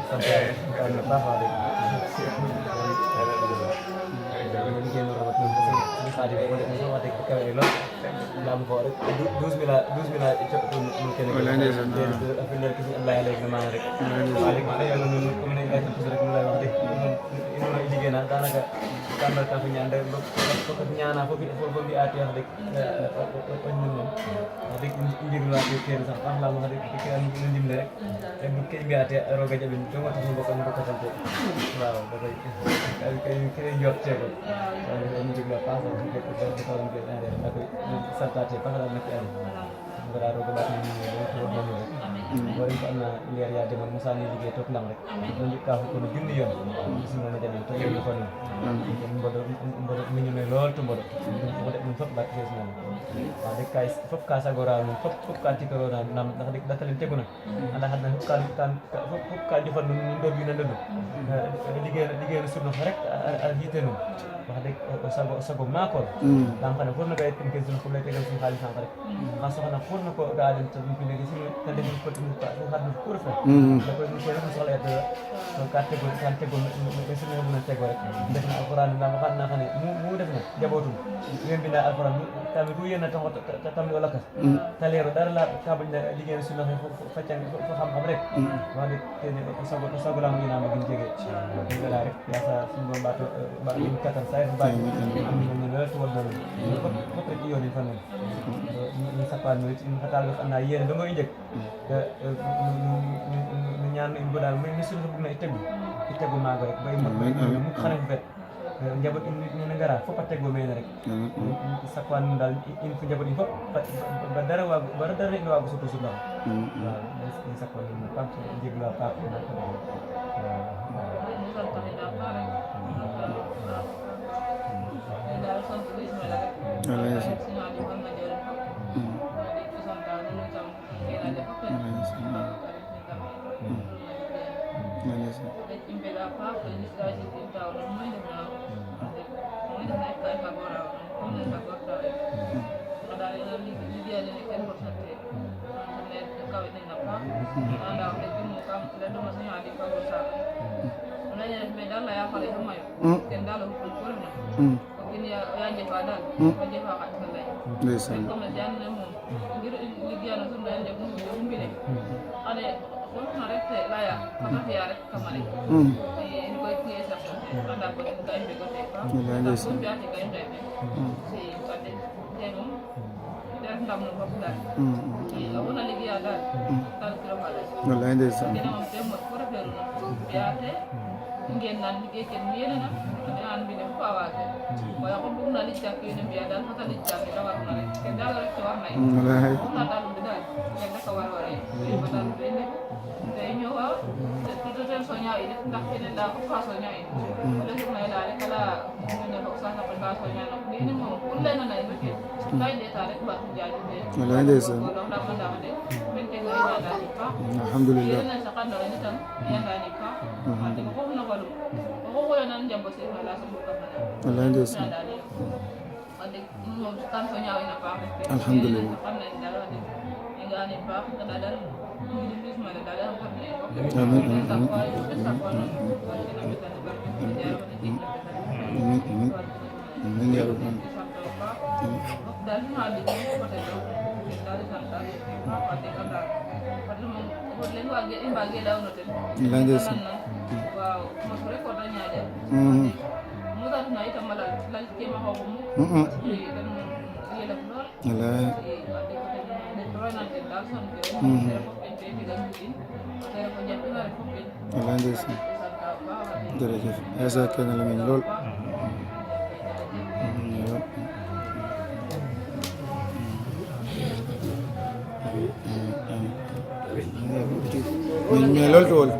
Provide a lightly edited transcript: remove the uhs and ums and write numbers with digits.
sampai kan apa deh ini game orang itu saja boleh musuh ada kita elok dalam korek 12 itu mungkin afilnya kisi Allah lagi kemarin balik mana yang nunu kemudian itu sudah mulai waktu ini juga nanti anak kamar kafinya anda pekerjanya anak aku di hati yang penyumbang adik injil lagi kian sampah lama adik pikiran injil merek dan mungkin nggak ada roga jadi cuma tuh bukan sampai wow kayak kayak jawab cewek ini juga pas kita orang kita ada aku serta cepat kalau nanti ada berarti kebatin ini baru karena lihat ya dengan misalnya di gitu tenang rek lanjut ke hukum gini ya semua macam itu yang bukan bodoh minumnya lol tuh bodoh muncul batik semua ada kais fop kasa goran fop kanti goran nam nak datalin teguna ada hadna kan fop kan jofan ndo bi nando liggéey sunu rek hitenu wax dëgg sago maakol dam xana pour na kay tin ke sunu xulay tegal sunu xaalis rek ma soxna pour na ko gaalen to bi ne ci tan def ko tin ko xadna pour fa da ko ñu ko soxla et carte go kan tego ko sunu mëna tego rek def na alquran dam xana xane mu def na jabotum ngeen bi na alquran tammi ku yena tan tammi wala ka talero dara la ka bañ na liggéey sunu fa ci fa xam rek wax dëgg te sago la mu na ma gën jege la rek ya sa sunu baatu ba ñu katam sa ba am ñu la to wala ko ko ci yoni fa non ñu sapaan ñu ci xatal wax ana yeen da ngoy ñëk ñu ñaan ñu bu daal may ni sunu bu na itegu maago rek bay mu xane fet njaboot ñu na ngara fo patte go mena rek sapaan dal in fu njaboot fo ba dara wa ba dara ni wa sutu sutu waaw ni sapaan ñu pam jéglu pa ngeen nan liggéey kenn yéene na ñaan bi ne fu awaate waaye ko bëgg na li jàkk yéene bi daal fa li jàkk da war na rek kenn daal rek ci war nay ko na daal du daal kenn da ko war waré ba daal du ne day ñëw waaw te ten so ñaaw yi ndax kenn da ko fa so ñaaw yi wala ñu may daal kala ñu ne ko sa ko ba so ñaaw nak ni moom ku leen na ñu ke tay deta rek ba jaaju be wala ndeysa do da ma da de men te ko ina daal fa alhamdulillah ina sa kan do ni tam ya daal ni fa ande ko na ko ko nan jambo se wala sa ko fa wala ndeysa ande moom tan so ñaaw ina fa alhamdulillah xam nañ dara de nga ne baax da dal amin ya rabbal jërëjëf esa kenn la ngeen lool mais lool tool